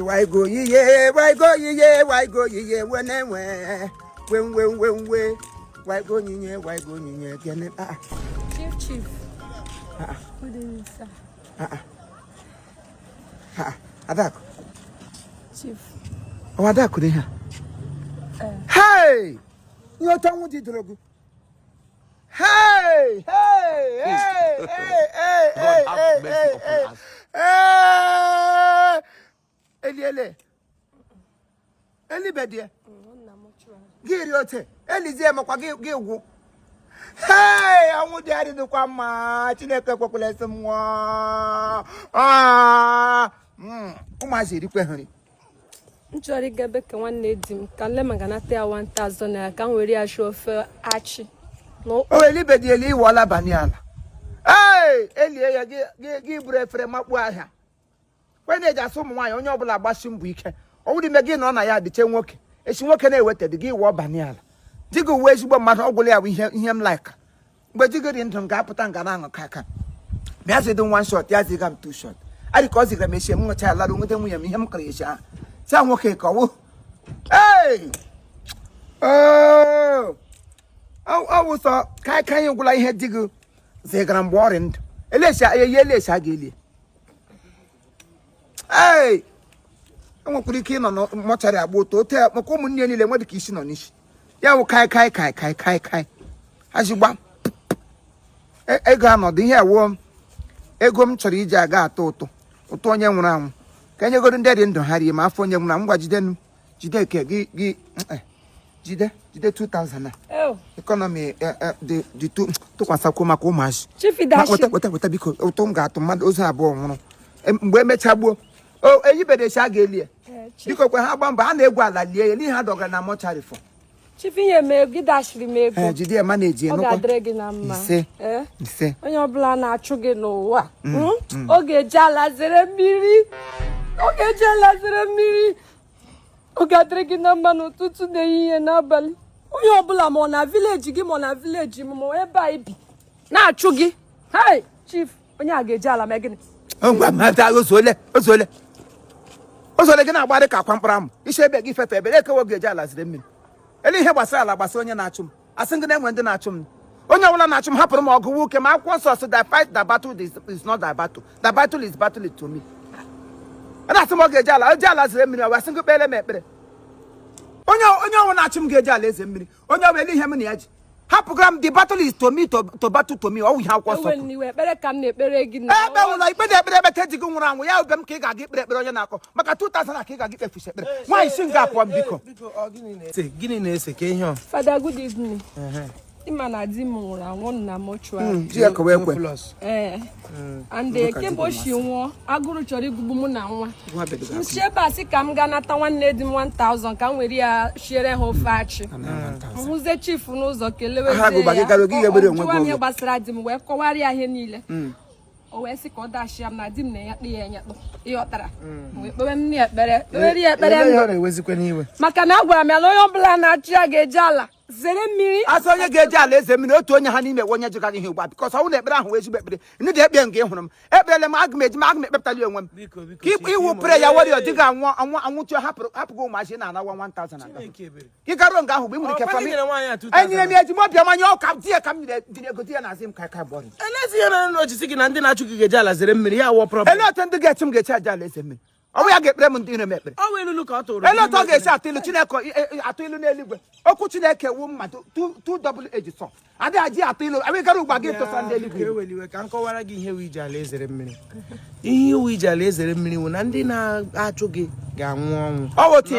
Waigo yiye, waigo yiye, waigo yiye, wenewe, we we we we, waigo yiye, waigo yiye, gene ah. Chief, Chief. Good evening, sir. Ah ah. Adakụ. Chief. Ọ Adakụ dị ha. Hey! Ihe otu ọnwụ dị doro gị. Hey! Hey! Hey! Hey! Hey! God have Hey! mercy Hey! upon Hey! us. Hey! Eliele. Elibedie. Gị rie ote. Elizie makwa gị gị gwụ. Hey! Ọnwụ dị adịdịkwa mma. Chineke ekwekwala esi m nwụọ. Ah! Ụmụazị erikwe nri. M chọrọ ịga ebe ka nwanne di m ka nle maka nata ya 1000 naira ka m were ya shi ofe achị na ụkpa. O elibedi eli iwọla bani ala. Ee, elie ya gị gị gị buru efere makpuo ahịa. Kwe na-eji asụ ụmụ nwaanyị onye ọbụla gbasi mbọ ike. Ọ bụrụ ime gị nọ na ya dịche nwoke. Esi nwoke na-eweta dị gị wụọ bani ala. Di gị uwe ezigbo mmadụ ọ gwụla ya bụ ihe ihe m like. Mgbe di gị dị ndụ m ga-apụta nga na-aṅụ ka aka. Bịa zidị one shot ya ziga m two shot. Adị ka ọ zigara m echi m ṅụcha ya lara nweta nwunye m ihe m kọrọ echi ahụ. Sị nwoke ka ọ wụ. Ee! Oh! Ọ wụ sọ ka aka anyị gwụla ihe di gị zigara mgbe ọrịa ndụ elesi eyi elesi a ga-elie. Ee, enwekwara ike ịnọ na mortuary agba ụtọ ote maka ụmụnne ya niile nwedị ka isi nọ n'isi ya wụ kai kai kai kai kai kai azigba ego anọdụ ihe awuo ego m chọrọ iji aga atụ ụtụ ụtụ onye nwụrụ anwụ ka enyegoro ndị dị ndụ ha rie ma afọ onye nwụrụ anwụ. Ngwa, jidenu, jide ke gị gị jide jide 2000 na Ew, economy dị dị tụkwasịkwuo maka ụmụazị. Chief. Ma Dashi. weta weta weta biko, ụtụ m ga-atụ mmadụ ozu abụọ nwụrụ. Mgbe emechaa gbuo o eyibedesi a ga-eli ya. Eh, Chief, biko kwe ha gba mbọ a na-egwu ala lie ya n'ihi ha dọgara na mortuary fọ. Chief, inye m ego, gị dashiri m ego. Ee, jide ya ma na-eji Ọ nụkwa. ga-adịrị gị na mma. Ise. Eh? Ise. Onye ọbụla na-achụ gị n'ụwa, ọ ga-eji ala zere mmiri. Ọ ga-eji ala zere mmiri. Ọ ga-adịrị gị na mma n'ụtụtụ, n'ehihie, n'abalị. Onye ọbụla, ma ọ na village gị, ma ọ na village m, ma ọ ebe a ibi na-achụ gị, hai Chief, onye a ga-eji ala mee gịnị? Ngwa mata, ozuole ozuole ozuole. Gị na-agbarị ka akwa mkpụrụ amụ isi ebe gị fefe ebe ekewa ga-eji ala zere mmiri. Ele ihe gbasara ala gbasara onye na-achụ m. Asị gị na-enwe ndị na-achụ m. Onye ọbụla na-achụ m hapụrụ m ọgụ nwoke ma akwụkwọ nsọ sị that fight the battle is not the battle, the battle is battle to me. A na-asị m ọ ga-eji ala eji ala zere mmiri. Ọ asị gị kpere m ekpere. Onye onye ọbụla na-achụ m ga-eji ala eze mmiri. Onye ọbụla ele ihe m na ya ji hapụgara m. The battle is to me to battle to me. Ọ wụ ihe akwụkwọ nsọ Ewe kwuru. n'iwe, ekpere ka m na-ekpere gị na Ebe ụlọ ikpe na-ekpere ekpete di gị nwụrụ anwụ ya ube m ka ị ga-aga ikpere ekpere onye na-akọ maka 2000 a ka ị ga-aga ikpefusi ekpere nwaanyị si nga apụọ m biko. Biko, ọ gịnị na-ese? Gịnị na-ese ka ihe ọ? Fada, good evening. Ịma na di m nwụrụ anwụ na mortuary. Ji ya kowe ekwe. Theophilus. Ee, and Nwoke a kemgbe o si nwụọ, agụrụ chọrọ igugbu mụ na nwa. Nwa bedo M si ebe a sị ka m gaa nata nwanne di m 1000 ka m were ya shiere ha ofe achị. M hụzie Chief n'ụzọ, kelewezie Aha gụba gị ya. gara oge ga-egbere onwe Ọ gị jụwa m ihe oge. gbasara di m, wee kọwara ya ihe niile. O wee sị ka ọ dashia m na di m na-enyekpụ ya enyekpụ. Ịghọtara? M wee kpewe m ya ekpere, kpewere ya ekpere Ele ihe ndụ ọ na-ewezikwa n'iwe. maka na agwara m ya na onye ọbụla na-achụ ya ga-eji ala zere mmiri. Asị onye ga-eji ala eze mmiri otu onye ha n'ime ewe onye jụgaghị ihe ugbu a because ọnwụ na ekpere ahụ wee ezigbo ekpere ndị dị ekpe nke ị hụrụ m ekperele m aga m eji m aga m ekpepụtali onwe m Biko, biko, ka Chief iwu Imo. pray warrior di gị anwụ anwụ anwụchụ hapụrụ hapụgo ụmụazị na-anawa 1000 aga. Chineke ebere. Ị garuo nga ahụ mgbe ị nwere ike Ọ, kwa fami gị nyere nwaanyị a 2000? Enyere m ya ejima obiọma nye ọka di ya ka m nyere jiri ego di ya na-azị m ka ka bọrị. Elezi ihe mere na o ji sị gị na ndị na-achụ gị ga-eji ala zere mmiri ya wụọ problem. Ele otu ndị ga-echi m ga-echi aja ala eze mmiri ọ bụ ya ga-ekpere m ndị iro m ekpere. Ọ wụ ilulu ka ọ tụrụ. Ele otu ọ ga-esi atụ ilu Chineke atụ ilu n'eluigwe? Okwu Chineke wu mmadụ two double edged sword adịghị aji atụ ilu abịa gara ugbu a gị tụsa ndị eluigwe ilu. Eweliwe ka m kọwara gị ihe wụ iji ala ezere mmiri. Ihe iwu iji ala ezere mmiri wụ na ndị na-achụ gị ga-anwụ ọnwụ. Ọ bụ otu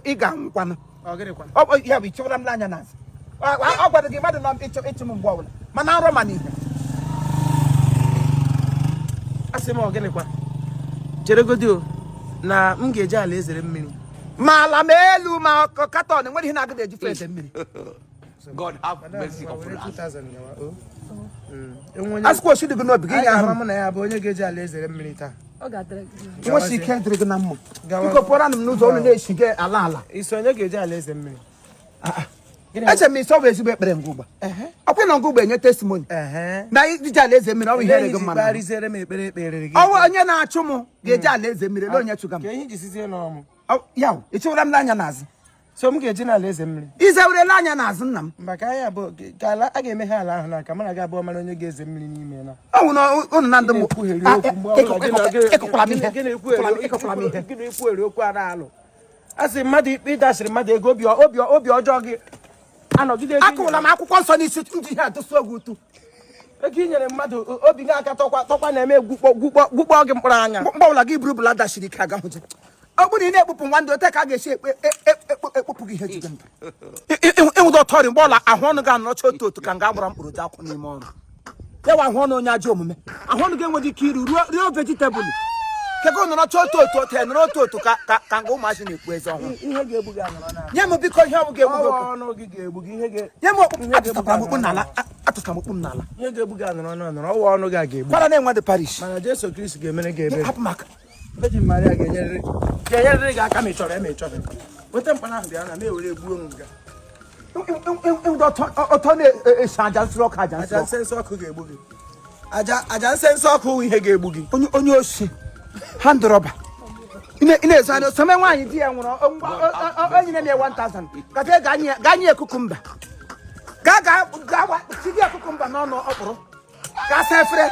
ị ga-anwụkwanụ. Ọ gịnịkwa? Ọ bụ ya bụ ịchụwara m n'anya n'azụ. Ọ gwara gị mmadụ nọ ịchụ ịchụ m mgbe ọbụla mana nrọ mana ihe. Asị m ọ gịnịkwa? Cheregodi o na m ga-eji ala ezere mmiri. Ma ala ma elu ma carton nwere ihe na-agada eji eze mmiri. God have mercy upon us. A sịkwa osi dị gị n'obi gị Anyị nye ahụ ga-ama mụ na ya bụ onye ga-eji ala ezere mmiri taa. Ọ ga-adịrị gị na mma. Nwesi ike dịrị gị na mma. Gawa. Biko pụọra m n'ụzọ unu na-esi gị ala ala. Isi onye ga-eji ala eze mmiri? Eche m isi ọ bụ ezigbo ekpere ngwa ugba. Ọkwa na ngwa ugba enye testimony. Na iji ala eze mmiri, ọ bụ ihe rere gị mma n'ahụ. Kparịziere m ekpere ekperere gị. Ọwụ onye na-achụ m ga-eji ala eze mmiri, ele onye chụga m. Ka ihe ji sizie n'ọmụ. Ya wụ, ị chụwara m n'anya n'azụ. So m ga-eji n'ala eze mmiri. Izewerela anya n'azụ nna m. Mba, ka anyị abụọ ka ala a ga-emeghe ala ahụ n'aka mụ na gị abụọ mara onye ga-eze mmiri n'ime na. Ọ wụ na unu na ndị m. Ekwugheri okwu mgbe ọbụla gị na- Ịkọkwala m ihe. gị na-ekwugheri Ịkọkwala m ihe. gị na-ekwugheri okwu a na-alụ. A sị mmadụ ikpe ịdasịrị mmadụ ego obi ọjọọ gị anọgide ego i Akụwala m akwụkwọ nsọ n'isi m ji ihe adụsụ oge utu. Ego i nyere mmadụ obi gị aka tọkwa tọkwa na-eme gwukpọ gwukpọ gwukpọ gị mkpụrụ anya. Mgbe ọbụla gị buru bụla dachiri ike aga hụje. Ọ bụrụ na ị na-ekpupụ nwa ndị ote ka a ga-esi ekpopụ gị ihe jide ndụ. Ịnwụdo ọtọrị mgbe ọla ahụ ọnụ ga-anọcha otu otu ka nga gbara mkpụrụ ji akwụ n'ime ọnụ. Ya wa ahụ ọnụ onye ajọ omume. Ahụ ọnụ ga-enweghị ike iru ruo ruo vegetable. Kego nọrọcha otu otu otu nọrọ otu otu ka ka ka nga ụmụazị na-ekpu eze ọhụrụ. Ihe ga-egbu gị anọrọ na. Nye m biko ihe ọ bụ ga-egbu gị okwu. Ọnụ gị ga-egbu gị ihe ga Nye m okpu atụtakwara m okpu n'ala, atụtara m okpu m n'ala. Ihe ga-egbu gị anọrọ na anọrọ ọwa ọnụ gị a ga-egbu. Kwara na-enwe dị parish. Mana Jesu Kristi ga-emere gị ebere. Hapụ m aka. Virgin Maria ga-enyerịrị ga-enyerịrị gị aka ma ị chọrọ ya ma ị chọghị. Weta mkpana ahụ bịa na m ewere gbuo m nga. Ịnwụdo ọtọ na-esi aja nsure ọkụ, aja Aja nsure ọkụ. nsense ọkụ ga-egbu gị. Aja nsense ọkụ wụ ihe ga-egbu gị. Onye onye oshi hand robber. Ị na-ezo anya some nwaanyị di ya nwụrụ onye na-eme 1000 gafe gaa nye ya cucumber, gaa gaa gaa tinye ya cucumber n'ọnụ ọkpụrụ gaa saa efere.